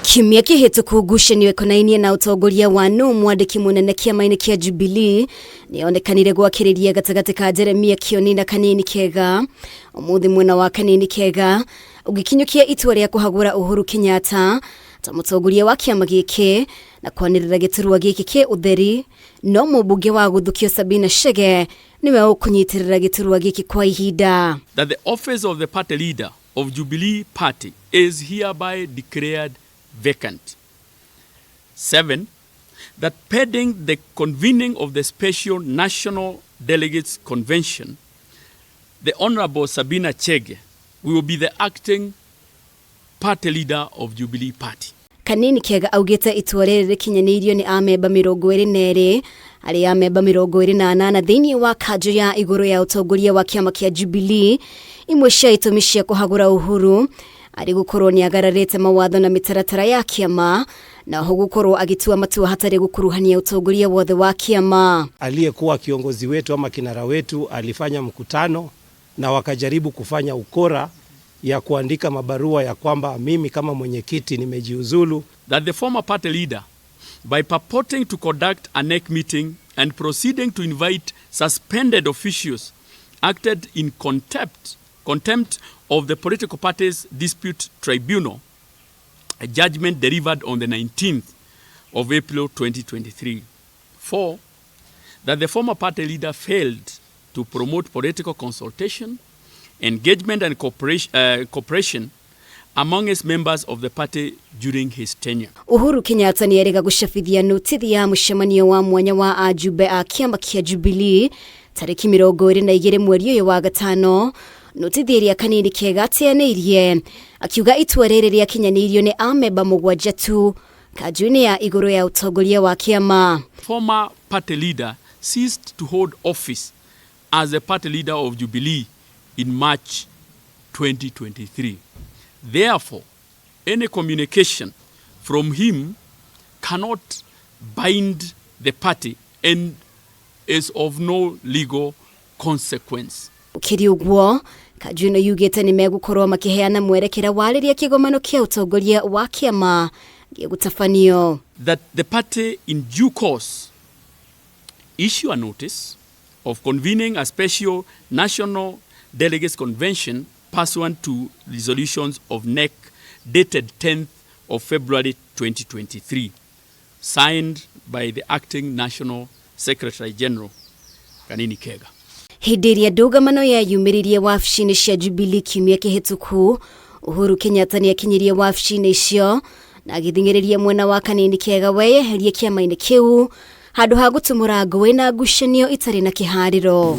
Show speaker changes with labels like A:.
A: Kiumia kĩhĩtũku ngucanio ĩkonainie na ũtongoria wa nũ mwandĩki mũnene kĩama-inĩ kĩa Jubilee nĩyonekanire gwakĩrĩria gatagatĩ ka Jeremia Kioni na Kanini Kega. Ũmũthĩ mwena wa Kanini Kega ũgĩkinyũkia itua rĩa kũhagũra Uhuru Kenyatta ta mũtongoria wa kĩama gĩkĩ na kwanĩrĩra gĩturwa gĩkĩ kĩ ũtheri, no mũmbunge wa gũthukio Sabina Chege nĩwe ũkũnyitĩrĩra gĩturwa gĩkĩ kwa ihinda.
B: That the office of the party leader of Jubilee Party is hereby declared vacant. 7. That pending the convening of the special National Delegates Convention, the Honorable Sabina Chege will be the acting party leader of Jubilee Party.
A: Kanini Kega augĩte itua rĩrĩ rĩkinyanĩirio nĩ amemba 22 harĩ amemba 28 thĩinĩ wa kanjũ ya igũrũ ya ũtongoria wa kĩama kĩa Jubilee. Imwe cia itũmi cia kũhagũra Uhuru arĩ gũkorwo nĩ agararĩte mawatho na mĩtaratara ya kĩama na oho gũkorwo agĩtua matua hatarĩ gũkuruhania ũtongoria wothe wa kĩama.
C: Aliyekuwa kiongozi wetu ama kinara wetu alifanya mkutano na wakajaribu kufanya ukora ya kuandika mabarua ya kwamba mimi kama mwenyekiti nimejiuzulu.
B: That the former party leader, by purporting to conduct a NEC meeting and proceeding to invite suspended officials, acted in contempt of the Political Parties Dispute Tribunal, a judgment delivered on the 19th of April 2023. 4. That the former party leader failed to promote political consultation, engagement and cooperation among its members of the party during his tenure.
A: Uhuru Kenyatta nĩ erĩga gũcabithia notithi ya mũcemanio wa mwanya wa ajumbe a kĩama kĩa Jubilee tarĩki 22 mweri ũyũ wa gatano. Notithi ĩrĩa Kanini Kega ateanĩirie akiuga itua rĩrĩ rĩakinyanĩirio nĩ amemba 7 tu kanjũ-inĩ ya igũrũ ya ũtongoria wa kĩama.
B: Former party leader ceased to hold office as the party leader of Jubilee in March 2023. Therefore, any communication from him cannot bind the party and is of no legal consequence.
A: Ũkĩrĩ ũguo, kanjũ ĩno yugĩte nĩ megũkorwo makĩheana mwerekera wa rĩrĩa kĩgomano kĩa ũtongoria wa kĩama gĩgũtabanio.
B: That the party in due course issue a notice of convening a special National Delegates Convention pursuant to resolutions of NEC dated 10th of February 2023, signed by the acting National Secretary General, Kanini Kega.
A: Hĩndĩ ĩrĩa ndũgamano yeyumĩririe wabici-inĩ cia Jubilee kiumia kĩhĩtũku, Uhuru Kenyatta nĩ akinyirie wabici-inĩ icio na agĩthing'ĩrĩria mwena wa Kanini Kega weyeherie kĩama-inĩ kĩu handũ ha gũtumũra ngũĩ na ngucanio itarĩ na kĩharĩro.